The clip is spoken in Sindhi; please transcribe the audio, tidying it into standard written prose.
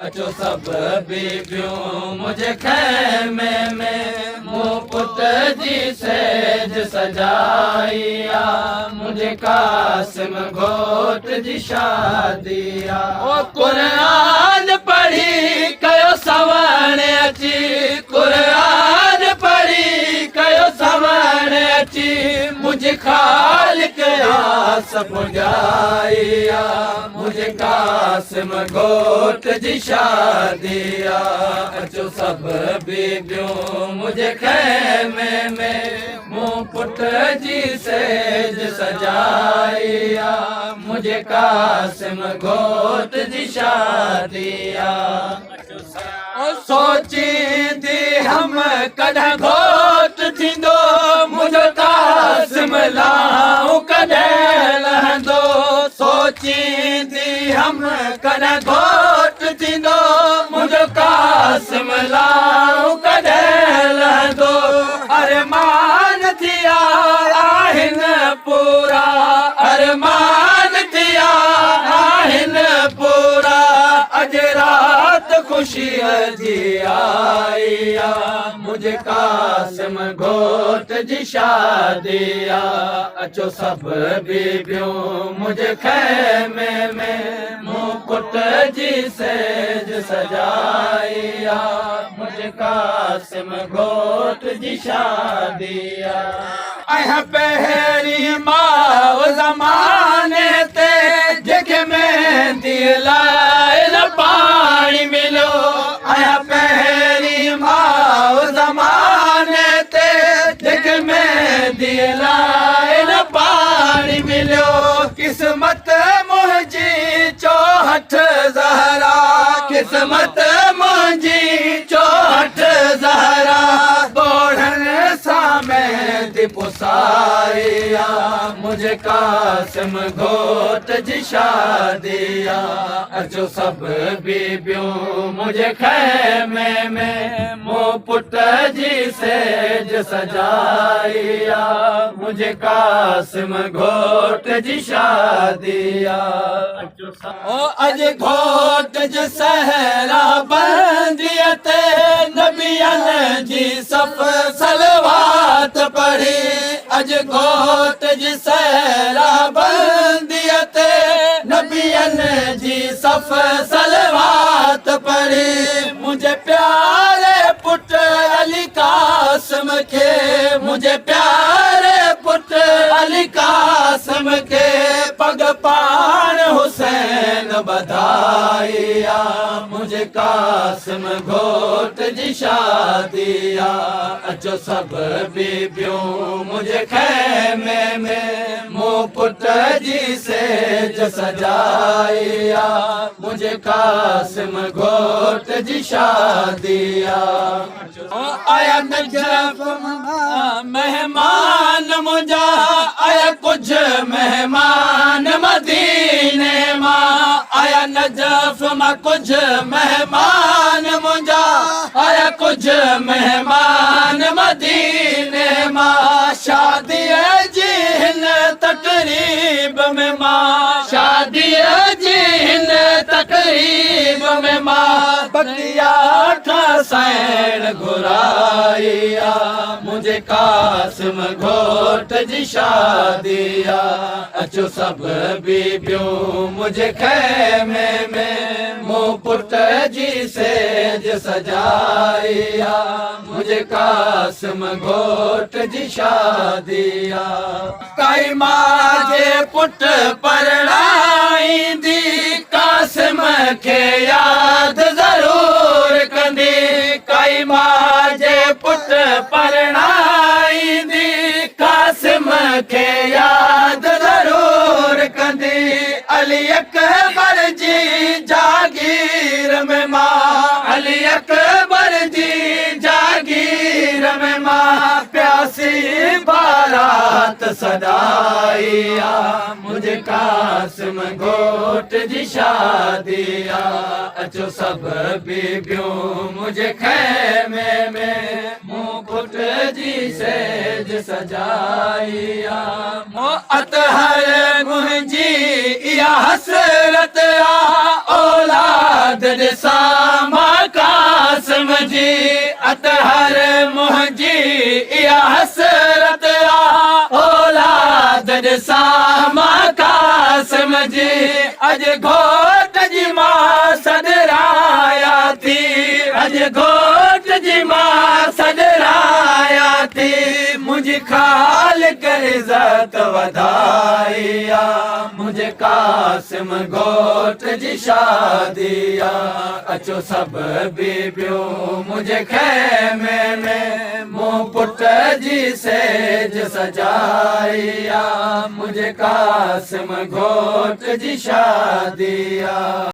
اچو سڀ بيبيون منهنجي خيمي ۾، مون پٽ جي سيج سجائي آ، منهنجي قاسم گهوٽ جي شادي آ. او قرآن پڙهي ڪيو سوڻ اچي، قرآن پڙهي ڪيو سوڻ اچي، منهنجي خالق آس پڄائي آ، منهنجي قاسم گهوٽ جي شادي آ. اچو سڀ بيبيون منهنجي خيمي ۾، مون پٽ جي سيج سجائي آ، منهنجي قاسم گهوٽ جي شادي آ. سوچيندي هم ڪڏهن گهوٽ ٿيندو، منهنجو قاسم لائون ڪڏهن لهندو. سوچيندي هم ڪڏهن گهوٽ ٿيندو، منهنجو قاسم لائون ڪڏهن لهندو. ارمان ٿيا آهن پورا، ارمان ٿيا آهن پورا، اڄ رات خوشيء جي آئي آ، منهنجي قاسم گهوٽ جي شادي آ. اچو سڀ بيبيون منهنجي خيمي ۾، مون پٽ جي سيج سجائي آ، منهنجي قاسم گهوٽ جي شادي آ. ۽ پهرين ماء زماني تي جنهن کي مهنديء لاء نه پاڻي مليو. ۽ پهرين ماء زماني تي جنهن کي مهنديء لاء نه پاڻي مليو. قسمت منهنجي چوهٺ زهرا، قسمت منهنجي چوهٺ زهرا، ڳوڙهن سان مهندي پسائي آ، منهنجي قاسم گهوٽ جي شادي آ. اچو سڀ بيبيون منهنجي خيمي ۾، مون پٽ جي سيج سجائي آ، منهنجي قاسم گهوٽ جي شادي آ. او اڄ گهوٽ جي صحرا بنديء تي نبين جي صف صلوات پڙهي. اڄ گهوٽ جي صحرا بنديء تي نبين جي صف صلوات پڙهي. منهنجي پياري پٽ علي قاسم کي، منهنجي پياري پٽ علي قاسم کي پڳ پاڻ حسين ٻڌائي آ، منهنجي قاسم گهوٽ جي شادي آ. اچو سڀ بيبيون منهنجي خيمي ۾، مون پٽ جي سيج سجائي آ، منهنجي قاسم گهوٽ جي شادي آ. آيا نجف مهمان منهنجا، آيا ڪجهه مهمان مديني مان. آيا نجف مان ڪجهه مهمان منهنجا، آيا ڪجهه مهمان مديني مان. شاديء جي هن تقريب ۾ مان، شاديء جي هن تقريب ۾ مان بقيا کان سائڻ گهرائي آ، منهنجي قاسم گهوٽ جي شادي آ. اچو سڀ بيبيون منهنجي خيمي ۾، مون پٽ جي سيج سجائي آ، منهنجي قاسم گهوٽ جي شادي آ. ڪائي ماء جي پٽ پرڻائيندي، قاسم کي ياد ضرور ڪندي. ڪائي ماء جي پٽ پرڻائيندي، قاسم کي ياد ضرور ڪندي. علي اڪبر جي جاگير ۾ مان، علي اڪبر جي جاگير ۾ مان پياسي بارات. رات سڏائي آ، منهنجي قاسم گهوٽ جي شادي آ. اچو سڀ بيبيون منهنجي خيمي ۾، مون پٽ جي سيج سجائي آ. مون اطهر منهنجي اها حسرت آ، اولاد ڏسان مان قاسم جي. اطهر منهنجي اها حسرت آ، اولاد ڏسان مان قاسم جي. اڄ گهوٽ جي مان سڏرايان ٿي، اڄ گهوٽ جي مان سڏرايان ٿي. منهنجي خالق عزت وڌائي آ، منهنجي قاسم گهوٽ جي شادي آ. اچو سڀ بيبيون منهنجي خيمي ۾، مون پٽ جي سيج سجائي آ، منهنجي قاسم گهوٽ جي شادي آ.